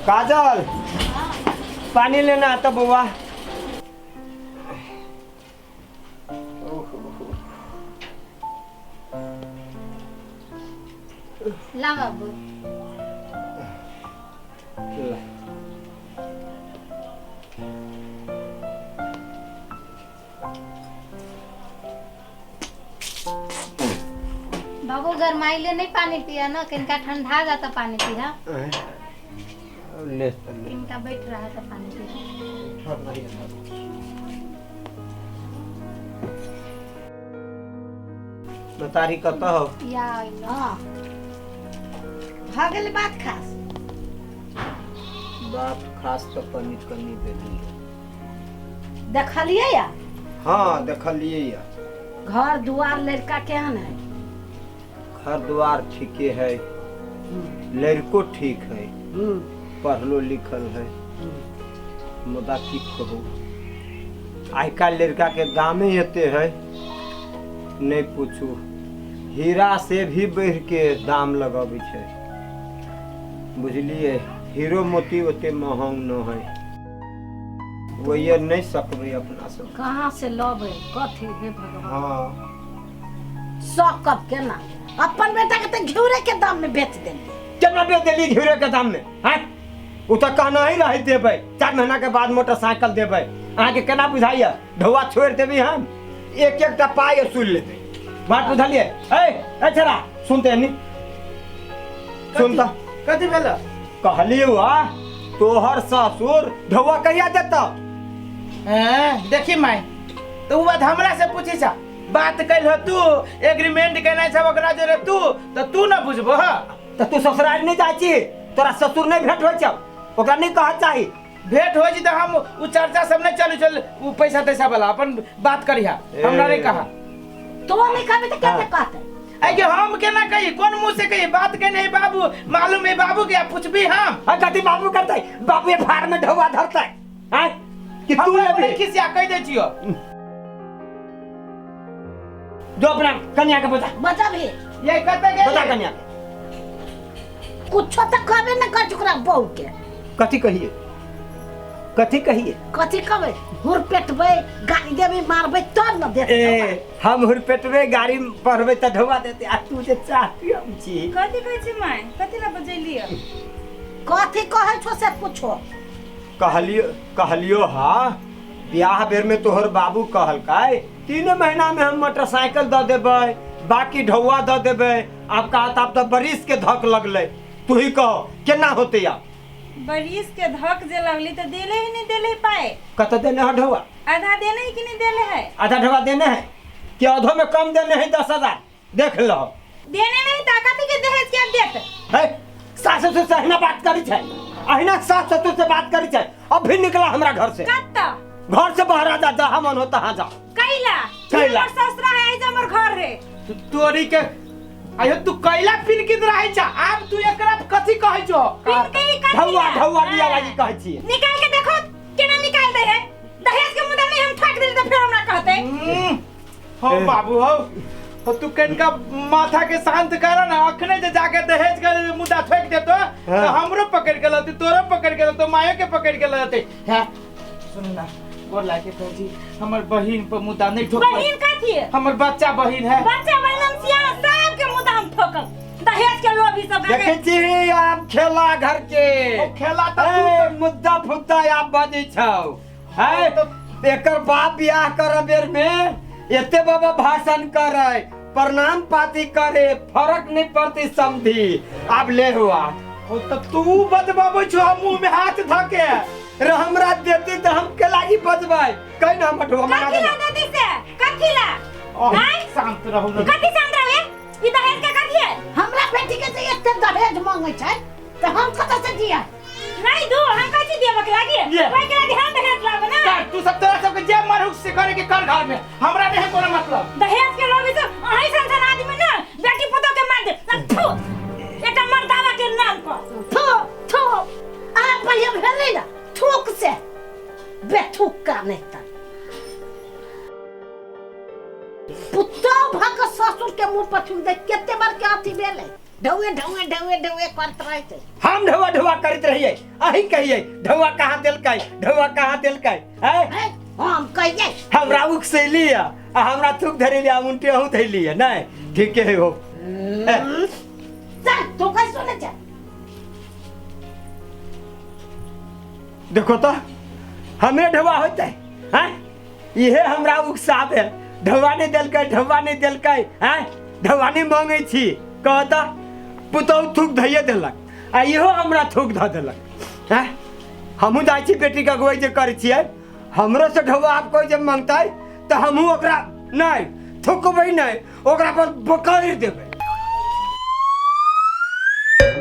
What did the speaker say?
काजल, पानी लेना आता बउआ। ला बाबू। ला। बाबू, गरमाइले नहीं पानी पिया ना, किनका ठंडा जाता पानी पिया। ले तो ले। किनका बैठ रहा था पानी पिया। नहीं है। महतारी कतऽ हो? या अइलो। हाँ, भऽ गेल बात खास? बात खास तऽ कनी कनी भेली। देखलियै या? हाँ, देखलियै या। घर दुआर लड़का केहन है? घर द्वार ठीके है, लड़को ठीक है, पढ़लो लिखल है, मुदा की कहू, आइ काल्हि लड़का के दामे एते है, नहीं पूछू, हीरा से भी बढ़ के दाम लगबै छै, बुझलियै? हीरो मोती ओते महंग न है, वही नहीं सकबै अपना सब। कहाँ से लबै कथी, हे भगवान? हाँ। सौ कप केना अपन बेटा के तऽ घिउरे के दाम में बेच देलियै। केना बेच देली घिउरे के दाम में? हैं, ओ तऽ कहना ही रही देबै, 4 महीना के बाद मोटरसाइकिल देबै। अहाँके केना बुझाइया ढौआ छोड़ि देबै? हम एक एकटा पाइ वसूल लेबै, बात बुझलियै? ए ए छरा, सुनते नी, सुन तऽ। कथी भेल? कहलियौ आ तोहर ससुर ढौआ कहिया देतौ? हैं, देखी माय, तऽ उ बात हमरा से पूछी छा? बात कैल हो तू, एग्रीमेंट केने छ ओकरा जोरे तू, तऽ तू न बुझबो ह। तऽ तू ससुराल नहि जाइ छी, तोरा ससुर नहि भेंट होइ छौ, ओकरा नहि कहऽ चाही? भेंट हो जी तऽ हम उ चर्चा सब नहीं चलू चल, उ पैसा तैसा वाला अपन बात करिहा, हमरा नहीं कहा। तो नहीं कहबे तऽ केना कहतै? ऐ के हम केना कही, कोन मुंह से कही? बात के नहीं बाबू मालूम है, बाबू के पूछबी हम। हाँ, कथी बाबू करतै? बाबू ये फाड़ में ढौआ धरतै हैं कि तू हमरा लेबही? नहीं खिसिया, कह दे छियो। जो अपना कन्या के बता। बचाबी। ये कत गेल? बता कन्या के। कुछो तऽ कहबे न कर ओकरा बहू के। कथी कहिए, कथी कहिए? कथी कहबै? हुर पेटबै, गाली देबै, मारबै तब न देतै। ए, हम हुरपेटबै, गाड़ी पढ़बै तऽ ढौआ देतै, आ तू जे चाह पियम छी। कथी कहै छी माय? कथी ला बजैलियै? कथी कहै छो से पूछो। कहलियो, कहलियो हा, बियाह बेर में तोहर बाबू कहलकै 3 महीना में हम मोटरसाइकिल दऽ देबै, बाकी ढौआ दऽ देबै। आब कहत आब तऽ बरिस के धक लगलै। तू ही कहो, केना होतै आब? बरिस के धक जे लगली तऽ देले ही नहीं देले पाए। कत देने है ढौआ? आधा देने है कि नहीं देले है? आधा ढौआ देने है कि आधो में कम देने है 10,000, देख लो। देने नहीं तऽ कथी के दहेज के देत? है, सास ससुर से अहिना बात करी छै, अहिना सास ससुर से बात करी छै? अब भी निकला हमरा घर से। कत्ता? घर से बाहर आ जा, जहाँ मन हो तहाँ जा। कैला? कैला? हमर ससुरा है, आई हमर घर है। तोरी के आयो, तू कैला पिनकित रहै छ? आब तू एकरा कथी कहै छो? पिन के ही कथी ढौआ ला? ढौआ दिया हाँ। लागी कहै छियै। निकाल के देखो, केना निकाल दे है। दहेज के मुद्दा में हम ठक देली तऽ फेर हमरा कहते। हो। ए। बाबू हो हो, तू कनिका माथा के शांत कर ना। अखने जे जाके दहेज के मुद्दा ठोक देतो तो हमरो पकड़ के लते, तोरो पकड़ के लते, मायो के पकड़ के लते है। सुन ना, गोर लागे कहै छी, हमर बहिन पर मुद्दा नहीं ठोक। बहिन कथी है? हमर बच्चा बहिन है। बच्चा बहिन, हम सियान सब के मुद्दा हम ठोकब, दहेज के लोभी सब। देखै छी आब खेला घर के। ओ खेला तऽ तू। ए, मुद्दा फुद्दा आब बजै छौ है? एकर बाप बियाह कर बेर में एते बाबा भाषण करे, प्रणाम पाती करे, फर्क नहीं पड़ती समझी। आब ले हुआ। हो तऽ तू बजबाबै छौ हम मुंह में हाथ धके। रे, हमरा देती तऽ हम के लागी बजबै? कहीं ना हम ढोआ मना कथी ला देबै। देती से? कथी ला? ओह, आँय? शांत रहू ना। कथी शांत रहे? ई दहेज के कथी है? हमरा बेटी के जे एते दहेज मांगे छै तऽ हम कतऽ से दिया? नहीं दो, हम कथी देबे के लागी? ये। कोई के लागी हम दहेज लाबे ना। कर तू सब, तोरा सबके जे मन से करे के कर, घर में हमरा नहीं है कोनो मतलब। दहेज के लोभी सब अहीं सन सन आदमी ना बेटी पुतोह के मार दे। थू, एकटा मर्दावा के नाम पर। थू थू, आ बढ़िया भेलै ना थूक से बेथूक का नहीं तऽ पुतोह भऽ कऽ ससुर के मुंह पर थूक दे। कते बार के अथी भेलै, ढौए ढौए ढौए ढौए करत रहै छै। हाँ। हम ढौआ ढौआ करैत रहियै, अहीं कहियै ढौआ कहाँ देलकै, ढौआ कहाँ देलकै। आँय? हैं? हम कहियै। हमरा उकसैली आ हमरा थूक धरेली आ उनटे अहूँ धैली है। नहि ठीके है हो। चल तू कैसे सुनै छै? देखो तो हमें ढौआ होते हैं, इहे हमरा उकसाबे, ढौआ नहि देलकै, ढौआ नहि देलकै। हैं, ढौआ नहि मांगै छी। कहता पुतहु थूक धैये देलक आ इहो हमरा थूक धऽ देलक। हैं, हमहूँ जाइ छी बेटीके अगुवाई जे करै छियै, हमरो से ढौआ आब कोइ जे मांगतै तऽ हमहूँ ओकरा नहि थुकबै, नहि ओकरा पर बकैर देबै।